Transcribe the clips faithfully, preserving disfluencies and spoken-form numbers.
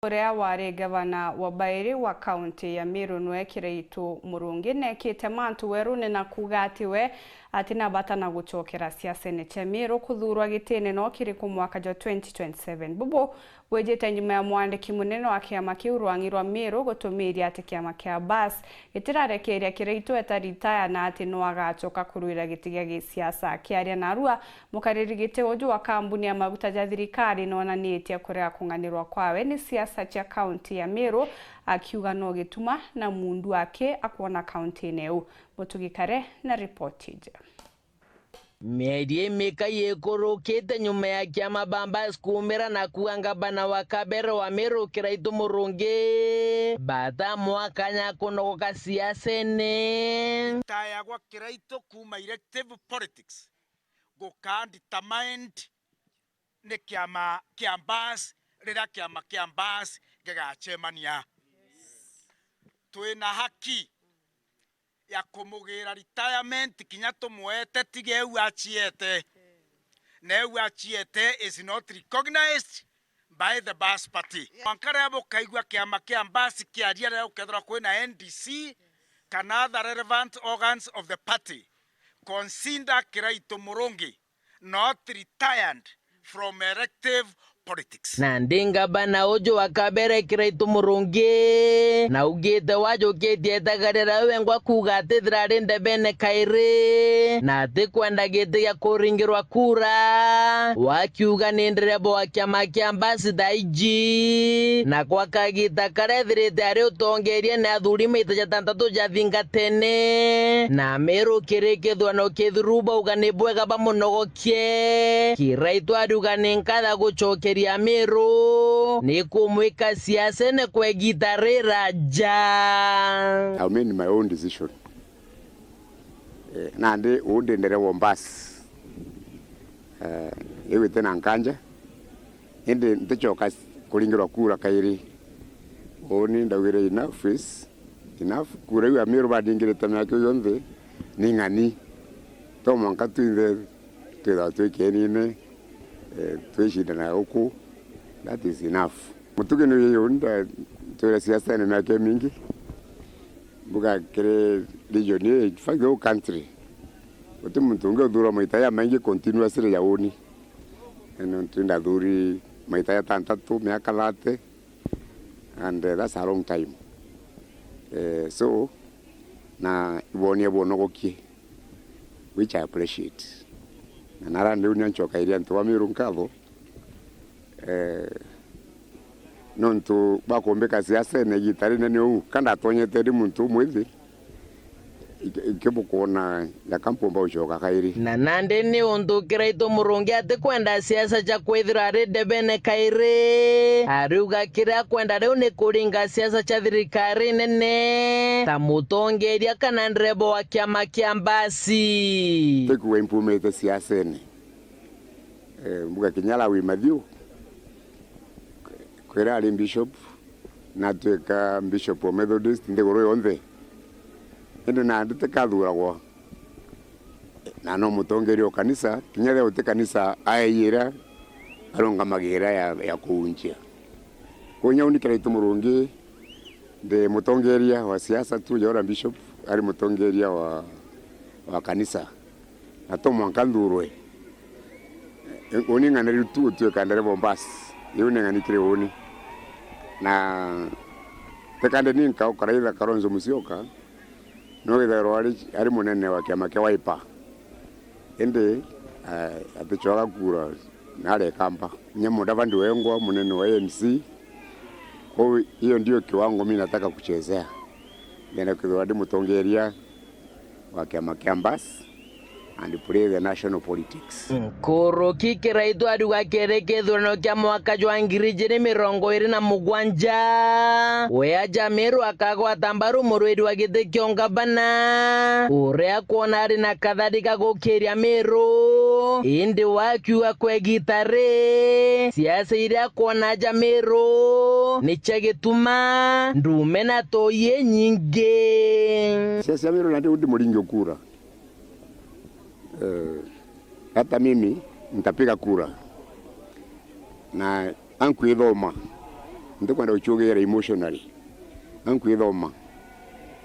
Uria wari gavana wa bairi wa kaunti ya Meru nwe Kiraitu Murungi nekite mantu werune na kuuga ati we atina bata na gucokera siasene cia Meru kuthuurwa gitine no kiriku mwaka jwa twenty twenty-seven. Bubu bwijite nyuma ya mwandiki munene wa kiama kiu rwang'i rwa Meru gutumiria ati kiama kia Bas gitirarekeria Kiraitu eta ritaya na ati no agacoka kurwira giti gia gisiasa. Akiaria narua, mukariri giti uju wa kambuni ya maguta ja thirikari noonanitie kurega kung'anirwa kwawe ni siasa cia kaunti ya Meru, akiuga no gituma na mundu aki akwona kauntine iu. Mutugi Kare na ripoti iji. Mieri imika yikurukite nyuma ya kiama Bambas kuumira na kuuga ngabana wa kabere wa Meru Kiraitu Murungi batamwa kanya kunogoka siasene. Tayagwa Kiraitu kuuma elective politics gukaa determined ni kiama kia Bas riria kiama kia Bas gigacemania. Twina haki ya kumugira retirement kinya tumwete, tiga eu aciete. Na eu aciete is not recognized by the Bas Party. Mwanka riria bukaigua kiama kia Bas kiaria riria gukethirwa kwina N D C kana other relevant organs of the party, consider Kiraitu Murungi not retired from elective politics. Nandi ngabana uju wa kabere Kiraitu Murungi naugite wajukitie itagaria riawe wengwa kuuga atithira ari ndebene kairi na atikwenda giti gia kuringirwa kura, wakiuga ni ndereba wa kiama kia Ambassador I G na gwa kagita karia ethirite ari utongeria ni athuri maita jatantatu jathingatene na Meru kiri kithurano kithiru bauga ni bwega bamunogo kie. Kiraitu ariuga ni nkatha gucokeria Meru ni kumwika siasene kwa igita riraja. I made my own decision. Eh, nandi uu ndi ndereba wa mbasi. Eh, iu iti na nkanja. Indi nticoka kuringirwa kura kairi. Uuni ndaugire enough is enough. Kura iu Amiru bandingirite miaka iu yonthe ni ng'ani. To mwanka twinthe twithagwa twi kienine, eh, twicindanaga guku, that is enough. Mutugi ni uyu nda-, twire siasene miaka imingi, mbuga kiri region ii, in fact, the whole country, guti muntu ungi uthuurwa maita jamaingi continuously ja uuni. Nontu indathuri maita jatantatu miaka thirty, and, eh, that's a long time. Eh, so, na ibwonie bwonogokie, which I appreciate. Na nara ndiu nio ncokairia antu ba Miru nkatho, eh, nontu bwa kumbika siasene igita rinene uu, ka ndatonyete ndi muntu umwithi, iki-, ikibukwona jaka mpumba ucoka kairi. Na nandi ni untu Kiraitu Murungi atikwenda siasa cia kwithirwa ari ndebene kairi. Ariuga kiria akwenda riu ni kuringa siasa cia thirikari nene ta mutongeria kana ndereba wa kiama kia mbasi. Tikuga impumite siasene. Eh, mbuga kinya Lawi Mathiu, kwira ari bishop, natwika bishop wa Methodist nthiguru yonthe. Indi nandi tikathuragwa. Na no mutongeria o kanisa, kinya riria uti kanisa aeiyira arungamagira ya, ya kuunjia. Konya uni Kiraitu Murungi, ndi mutongeria wa siasa tu, ja uria bishop ari mutongeria wa, wa kanisa. Na to mwanka nthurwe. Uni ng'aniriru tu gutwika ndereba o mbasi. Iu ni ng'ani kiri uni. Na tekande ni nkauka raitha Kalonzo Musyoka, no withagirwa ari, ari munene wa kiama kia Wiper. Indi, eh, aticwaga kura na arekamba. Kinya Mudavadi wengwa munene wa A N C. Kwou hiyo ndio kiwango mimi nataka kuchezea. Ndienda kwithirwa ndi mutongeria wa kiama kia mbasi and play the national politics. Nkuruki Kiraitu ariuga kiri kithurano kia mwaka jwa ngiri ijiri mirongo iri na mugwanja, we aja Miru akagwata mbaru murwiri wa giti kia ungabana, uria akwona ari na kathari ga gukiria Miru. Indi we akiuga kwa igita ri, siasa iria akwona aja Miru ni cia gituma, ndume na toi inyingi. Siasa cia Miru nandi undi muringi ukura. Eh, hata mimi nitapiga kura. Na ankwithoma. Ntikwenda gucugira emotionally. Na nkwithoma.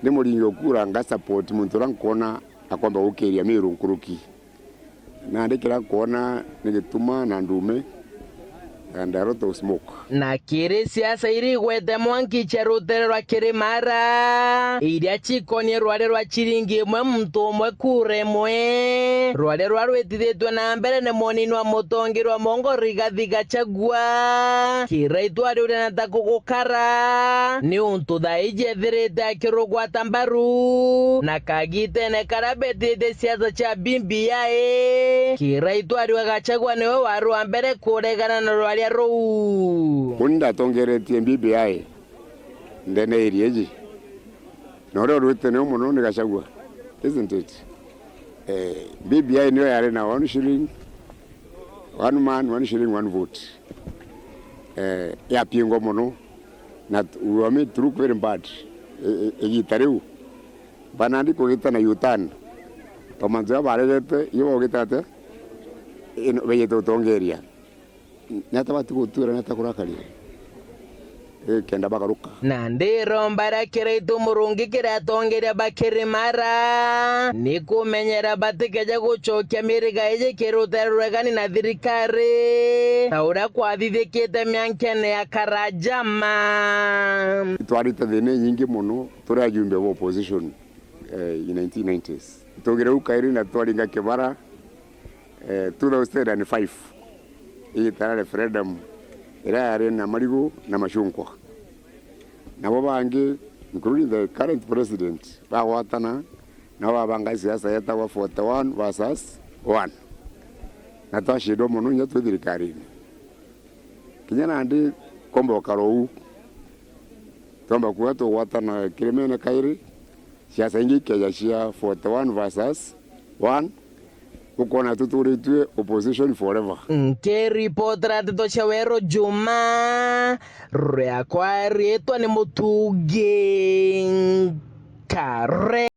Ndi muringi ukura nga support muntu uria nkwona akomba gukiria Miru nkuruki. Nandi kiria nkwona ni gituma na ndume and a lot of smoke. Na kiri siasa iria igwete mwanki cia rutere rwa Kirimara, iria cikonie rware rwa ciringi imwe muntu umwe kura imwe, rware rwa rwitithitwe na mbere ni munini wa mutongeria wa Mongo Rigathi Gachagua, Kiraitu ariuria na ta kugukara, ni untu thaa iji ethirite akirugwata mbaru, na kagitene karia betite siasa cia B B I, Kiraitu ariuga Gachagua niwe wari wa mbere kuregana na rwaria ruu. Uni ndatongeretie B B I ndene area iji, na uria urwite nio mono ni Gachagua, isn't it? Eh, B B I niyo yari na one shilling, one man, one shilling, one vote. Eh, yapingwa mono, na t-, we were made to look very bad. I-, i-, igita riu, banandi kugita na U-turn, to mantu ja baregete, iyo baugite ate, ino bejete utongeria. Niata bati gutuira, niata kurakaria? Eh, kenda bagaruka. Na ndiromba ria Kiraitu Murungi kiri atongeria ba Kirimara, ni kumenyera batikeje gucokia miriga iji kiri rutere ruregani na thirikari, ta uria kwathithikite miankene ya Karajama. Itwarite thina inyingi mono turi ajumbe ba opposition, eh, in nineteen nineties. Tugire u kairi na twaringa Kibara, eh, two thousand and five, igita ria referendum iria yari na marigu na macunkwa. Nabo bangi, including the current president, bagwatana, nabo babanga siasa yetagwa forty-one versus one. Na twacindwa mono inya twi thirikarine. Kinya nandi komba ukara uu. Twamba kuuga tugwatana kirimene kairi, siasa ingi ikeja cia forty-one versus one, ukoona tuturitue opposition forever. Nkiripotera nteto cia Weru Juma, riakwa riitwa ni Mutungi Nkare.